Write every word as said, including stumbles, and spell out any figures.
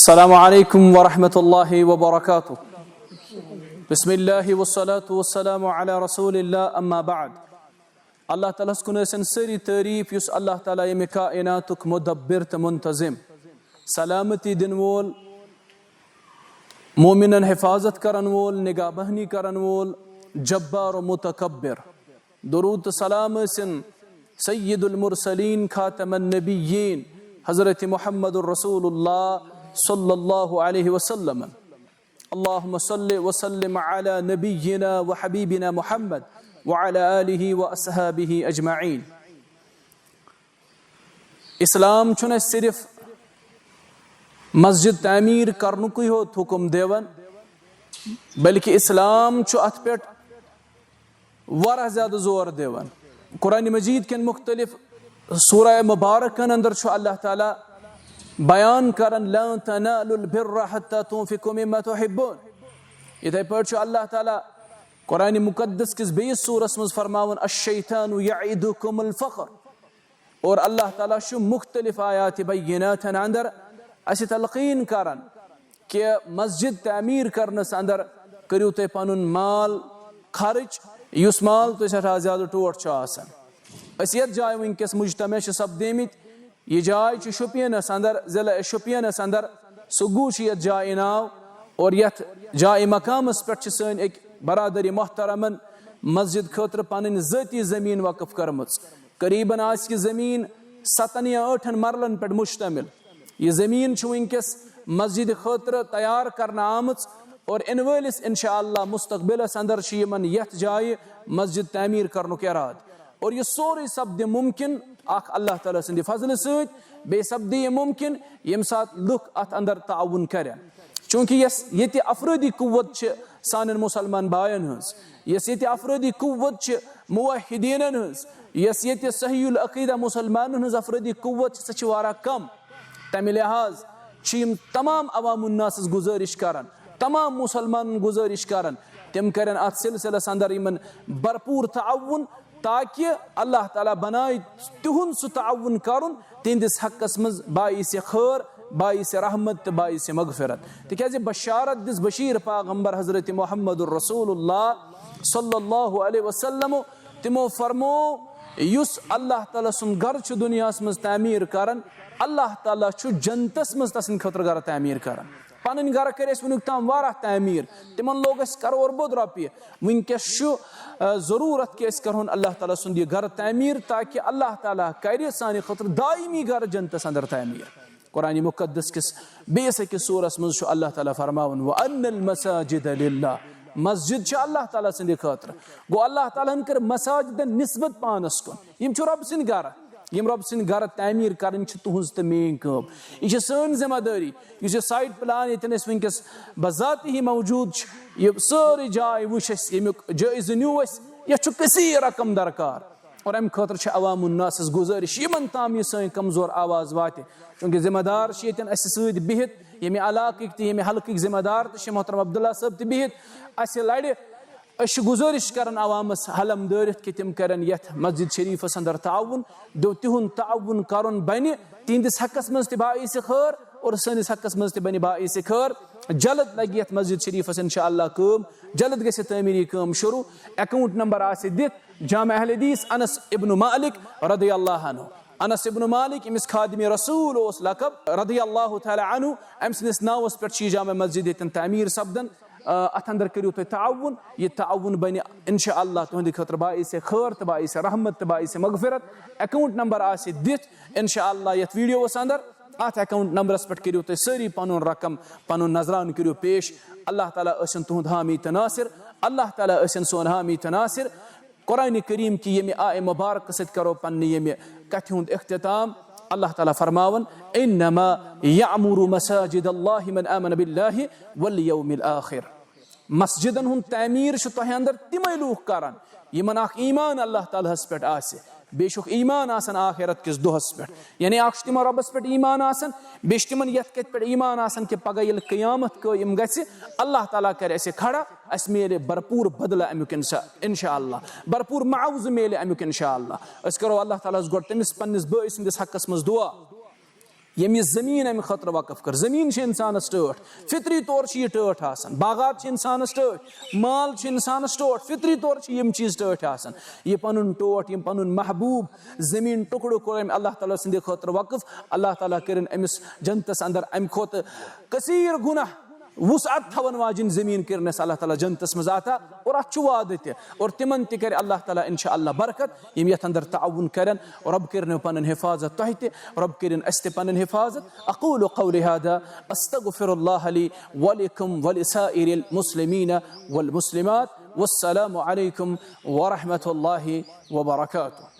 السلام عليكم ورحمة الله وبركاته. بسم الله والصلاة والسلام على رسول الله، أما بعد. اللہ تعالیٰ ہس کُن ٲسِن سٲری تعریٖف، یُس اللہ تعالیٰ ییٚمہِ کائناتُک مدبر تہٕ منتظم، سلامتی دِنہٕ وول، مومنن حفاظت کرن وول، نگاہ بہنی کرن وول، جبار و متکبر۔ درود تہٕ سلام ٲسِن سید المرسلین، خاتم النبیین، حضرت محمد رسول اللہ صلی اللہ علیہ وسلم۔ اللهم صل وسلم على نبينا وحبيبنا محمد وعلى آله وأصحابه أجمعين. اسلام چھُنہٕ اَسہِ صرف مسجد تعمیٖر کرنُکُے ہوت حُکم دِوان، بلکہِ اسلام چھُ اَتھ پٮ۪ٹھ واریاہ زیادٕ زور دِوان۔ قرآن مجید کٮ۪ن مختلف سورہ مبارکن اندر چھُ اللہ تعالیٰ بیان کران، "لن تنالوا البر حتى تنفقوا مما تحبون۔" یِتھے پٲٹھۍ چھُ اللہ تعالیٰ قرآن مقدس کِس بیٚیِس سورس منٛز فرماوان، "الشیطان یعدکم الفقر۔" اور اللہ تعالیٰ چھُ مختلف آیات بیناتن اندر اسہِ تلقین کران کہ مسجد تعمیر کرنس اندر کٔرِو تُہۍ پنُن مال خرچ، یُس مال تُہۍ سٮ۪ٹھاہ زیادٕ ٹوٹھ چھُ آسان۔ أسۍ یتھ جایہِ وٕنکیٚس مجتمع چھِ سپدیمٕتۍ، یہِ جاے چھِ شوپینس اندر، ضلع شوپینس اندر، سُہ گوٗ چھُ یتھ جایہِ ناو۔ اور یتھ جایہِ مقامس پٮ۪ٹھ چھِ سٲنۍ أکۍ برادری محترمن مسجد خٲطرٕ پنٕنۍ ذٲتی زٔمیٖن وقف کٔرمٕژ۔ قریباً آسہِ یہِ زٔمیٖن ستن یا ٲٹھن مرلن پٮ۪ٹھ مشتمل۔ یہِ زٔمیٖن چھِ وٕنکیٚس مسجد خٲطرٕ تیار کرنہٕ آمٕژ اور یِنہٕ وٲلِس انشاءاللہ مستقبلس اندر چھُ یِمن یتھ جایہِ مسجد تعمیٖر کرنُک ارادٕ۔ اور یہِ سورُے سپدِ ممکن اکھ اللہ تعالیٰ سٕنٛدِ فضلہٕ سۭتۍ، بیٚیہِ سپدِ یہِ ممکن ییٚمہِ ساتہٕ لُکھ اتھ اندر تعاون کرن۔ چوٗنٛکہِ یۄس ییٚتہِ افرٲدی قوت چھِ سانٮ۪ن مُسلمان باین ہٕنٛز، یۄس ییٚتہِ افرٲدی قوت چھِ موحدیٖنن ہٕنٛز، یۄس ییٚتہِ صحیح العقیدہ مُسلمانن ہٕنٛز افرٲدی قوت چھِ، سۄ چھِ واریاہ کم۔ تمہِ لحاظ چھِ یِم تمام عوام الناسس گُزٲرِش کران، تمام مُسلمانن گُزٲرِش کران، تِم کرن اتھ سلسلس اندر یِمن بھرپوٗر تعاون، تاکہ اللہ تعالیٰ بنایہِ تِہُنٛد سُہ تعاون کرُن تِہنٛدِس حقس منٛز باعث خٲر، باعث رحمت تہٕ باعث مغفرت۔ تِکیازِ بشارت دِژ بشیر پیغمبر حضرت محمد رسول اللہ صلی اللہ علیہ وسلم، تِمو فرمو، یُس اللہ تعالیٰ سُنٛد گرٕ چھُ دُنیاہس منٛز تعمیٖر کران، اللہ تعالیٰ چھُ جنتس منٛز تسٕنٛدِ خٲطرٕ گرٕ تعمیٖر کران۔ پنٕنۍ گرٕ کٔرۍ اَسہِ وٕنیُک تام واریاہ تعمیٖر، تِمن لوگ اَسہِ کرور بود رۄپیہِ، وٕنکیٚس چھُ، آ، ضروٗرت کہِ أسۍ کرہون اللہ تعالیٰ سُنٛد یہِ گرٕ تعمیٖر، تاکہِ اللہ تعالیٰ کرِ سانہِ خٲطرٕ دائمی گرٕ جنتس اندر تعمیٖر۔ قرآن مقدس کِس بیٚیِس أکِس سورس منٛز چھُ اللہ تعالیٰ فرماوان، "وَأَنَّ الْمَسَاجِدَ لِلَّهِ۔" مسجد چھِ اللہ تعالیٰ سٕنٛدِ خٲطرٕ۔ گوٚو، اللہ تعالیٰ ہن کٔر مساجدن نسبت پانس کُن۔ یِم چھِ رۄب سٕنٛدۍ گرٕ۔ یِم رۄب سٕنٛدۍ گرٕ تعمیٖر کرٕنۍ چھِ تُہٕنٛز تہٕ میٛٲنۍ کٲم۔ یہِ چھِ سٲنۍ ذمہ دٲری۔ یُس یہِ سایٹ پلان ییٚتٮ۪ن أسۍ وٕنکیٚس بذاتی ہی موجود چھِ، یہِ سٲرٕے جاے وٕچھ اَسہِ، ییٚمیُک جٲیزٕ نیوٗ اَسہِ، یَتھ چھُ کثیٖر رقم درکار۔ اور اَمہِ خٲطرٕ چھِ عوام الناسَس گُزٲرِش، یِمن تام یہِ سٲنۍ کمزور آواز واتہِ، چوٗنٛکہِ ذمہ دار چھِ ییٚتٮ۪ن اَسہِ سۭتۍ بِہِتھ، ییٚمہِ علاقٕکۍ تہِ، ییٚمہِ حلقٕکۍ ذمہ دار تہِ چھِ محترم عبداللہ صٲب تہِ بِہِتھ اَسہِ لَرِ۔ أسۍ چھِ گُزٲرِش کران عوامس حلم دٲرِتھ کہِ تِم کرن یتھ مسجد شریفس اندر تعاون، دو تِہُنٛد تعاون کرُن بنہِ تِہنٛدِس حقس منٛز تہِ باعث خٲر اور سٲنِس حقس منٛز تہِ بنہِ باعث خٲر۔ جلد لگہِ یتھ مسجد شریفس انشاءاللہ کٲم، جلد گژھِ تعمیٖری کٲم شروع۔ اکاؤنٹ نمبر آسہِ دِتھ جامع اہل حدیث انس ابن مالک رضی اللہ عنہ۔ انس ابن مالک، ییٚمِس خادم رسول اوس لقب، رضی اللہ تعالیٰ عنہ، أمۍ سٕنٛدِس ناوس پٮ۪ٹھ چھِ یہِ جامع مسجد ییٚتٮ۪ن تعمیٖر سپدان۔ آ، اتھ اندر کٔرِو تُہۍ تعاون، یہِ تعاون بنہِ انشاءاللہ تُہنٛدِ خٲطرٕ باعث خٲر تہٕ باعث رحمت تہٕ باعث مغفرت۔ اکاؤنٹ نمبر آسہِ دِتھ انشاءاللہ یتھ ویڈیوس اندر۔ اتھ اکاؤنٹ نمبرس پٮ۪ٹھ کٔرِو تُہۍ سٲری پنُن رقم، پنُن نذران کٔرِو پیش۔ اللہ تعالیٰ ٲسِن تُہُنٛد حامی تہٕ ناصر، اللہ تعالیٰ ٲسِن سون حامی تہٕ ناصر۔ قرآن کریم کہِ ییٚمہِ آیہِ مبارکہٕ سۭتۍ کرو پننہِ ییٚمہِ کتھِ ہُنٛد اختتام۔ اللہ تعالیٰ فرماوان، "انما یعمر مساجد اللہ من آمن باللہ والیوم الآخر۔" مسجدن ہُنٛد تعمیٖر چھُ تۄہہِ اندر تِمے لوٗکھ کران، یِمن اکھ ایمان اللہ تعالیٰ ہس پٮ۪ٹھ آسہِ، بیٚیہِ چھُکھ ایمان آسان آخرت کِس دۄہس پٮ۪ٹھ۔ یعنی اکھ چھُ تِمن رۄبس پٮ۪ٹھ ایمان آسان، بیٚیہِ چھُ تِمن یتھ کتھِ پٮ۪ٹھ ایمان آسان کہِ پگاہ ییٚلہِ قیامت قٲیِم گژھِ، اللہ تعالیٰ کرِ اسہِ کھڑا، اسہِ میلہِ بھرپوٗر بدلہٕ امیُک انشاء-، انشاءاللہ، بھرپوٗر معاوضہٕ میلہِ امیُک انشاءاللہ۔ أسۍ کرو اللہ تعالیٰ ہس گۄڈٕ تٔمِس پننِس بٲے سٕنٛدِس حقس منٛز دعا۔ ییٚمۍ یہِ زٔمیٖن اَمہِ خٲطرٕ وقف کٔر۔ زٔمیٖن چھِ اِنسانَس ٹٲٹھ، فطری طور چھِ یہِ ٹٲٹھ آسان۔ باغات چھِ اِنسانَس ٹٲٹھ، مال چھِ اِنسانَس ٹٲٹھ، فطری طور چھِ یِم چیٖز ٹٲٹھۍ آسان۔ یہِ پَنُن ٹوٹھ، یِم پَنُن محبوٗب زٔمیٖن ٹُکڑٕ کوٚر أمۍ اللہ تعالیٰ سٕنٛدِ خٲطرٕ وقف۔ اللہ تعالیٰ کٔرِن أمِس جنتَس اندر اَمہِ کھۄتہٕ کثیٖر گُناہ وسعت تھاون واجن زمین کرنس اللہ تعالیٰ جنتس منٛز عطا۔ اور اتھ چھُ وعدٕ تہِ، اور تِمن تہِ کرِ اللہ تعالیٰ انشاءاللہ برکت، یِم یتھ اندر تعاون کرن۔ رب کٔرِنو پنٕنۍ حفاظت تۄہہِ تہِ، رب کٔرِن اسہِ تہِ پنٕنۍ حفاظت۔ اقول قولی هذا، استغفر الله لي ولكم ولسائر المسلمين والمسلمات۔ والسلام عليكم ورحمة الله وبركاته۔